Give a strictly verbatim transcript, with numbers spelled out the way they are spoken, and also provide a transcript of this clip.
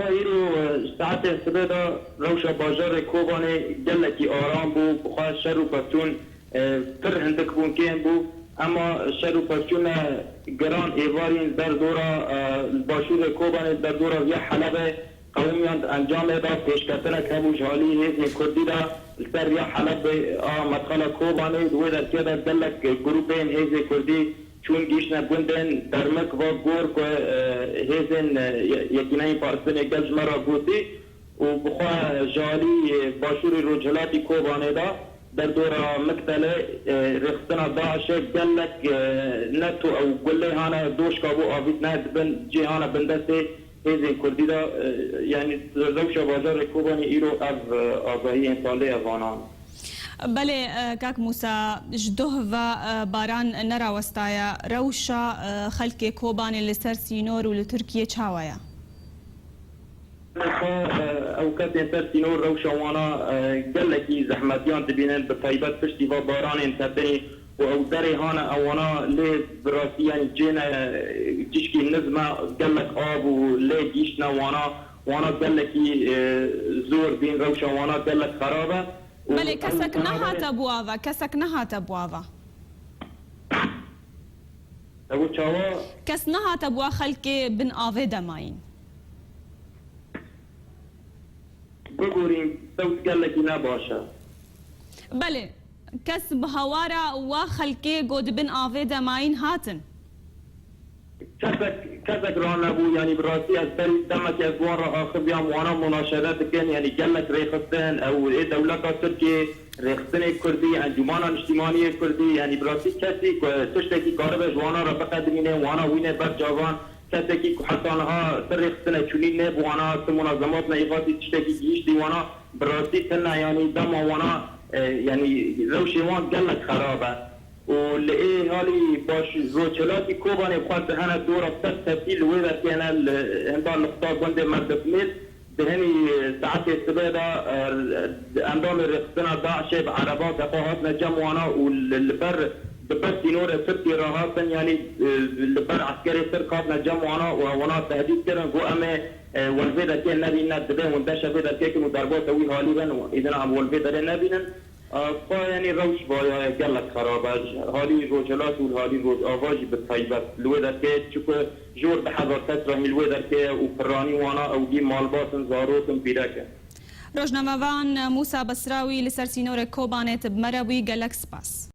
Îro, e, saetên sibê de rewşa bajarê Kobanê gelekî aram bû, bi xwe şer û pevçûn, e, pir hindik bûn kêm bû. Ema şer û pevçûne giran êvarîn derdora, e, li başûrê Kobanê, derdora Riya Helebê qewimiyan di encamê de pêşketinek hebû ji alî hêzên Kurdî de li ser Riya Helebê a Metxela Kobanê. Di wê derkê de gelek grûpên hêzên Kurdî çûn gihîştine gundên Dermik va gor ku, e, hêzên, e, ye-, Yekîneyên Parastinê Gel ji me re gotî û bi xwe ji alî, e, başûrê rojhilatî Kobanê de derdora Miktelê, e, rêxistina DAIŞê gelek, e, neto ew gulê hane doşka bo avîtine di bin cê hane bindestê hêzên Kurdî de, e, yanî rewşa bajarê Kobanê îro ev, e, agahiyên talê ev anan. Belê, e, kak Mûsa, ji doh ve, e, baran nerawestaye. Rewşa, e, xelkê Kobanê li ser sînor û li Tirkiyê çawa ye? Xwe, e, ew kesên ser sînor rewşa wana, e, gelekî zehmetiyan dibînin, bi taybet piştî va baranên ketinî û ew derê hane ewana lê bi rastî, yanî cêne, e, tişkî nizme, gelek av û lê gihîştine wana, wana gelekî, e, zor bîn, rewşa wana gelek xerab e. Û Belê, ew kesek nehate bo ava, kesek nehate bo ava. Ew çawa? Kes nehate bo xelkê bin avê de mayîn. Bigorîn, sewt gelekî ne baş e. Belê, kes bi hawara wa xelkê go di bin avê de mayîn hatin. Kesek, kesek ranebû, yanî bi rastî ez berî demekê ez bi wan re axiviyam, wana munaşere dikin, yanî gelek rêxistin, ew ê dewleta Tirkiyê rêxistinê Kurdî, Encûmana Niştîmanî yê Kurdî, yanî bi rastî kesî ku tiştekî karibe ji wana re biqedimîne, wana wîne ber çavan, kesekî ku heta niha ti rêxistine çûnî ne bi wana, ti munazemat ne îxatî tiştekî gihîştî wana, bi rastî tune, yanî dema wana, e, yanî rewşê wan gelek xerab e. Û li ê halî baş rojhilatî Kobanê xwe dihene dora ser tepî li wê derkê hene li hinda li qita gundê Merdifmêl. Di hinî saetê sibê de, e, endamê rêxistina DAIŞê bi ereba depa hatine cem wana û li, li ber, bi ber sînorê Tirkiyê re hatin, yanî, e, li ber eskerê Tirk hatine cem wana û wana tehdît kirin, got, "Em ê, e, wan vê derkê nebînin, divê wan deşe vê derkê kin û derbasa wî halî bin û îdina em wan vê derê nebînin." Xwe, yanî rewş vaya ye gelek xerab e. Ji halî Rojhilat û li halî Rojava jî bi taybet. Li wê derkê çi ku ji wir du hezar kes re hîn li wê derkê ye û piranî wana ew dî malbat in, zarok in, pîrek in. Rojnamevan Mûsa Besrawî li ser sînorê Kobanê tu bi me re bûyî, gelek spas.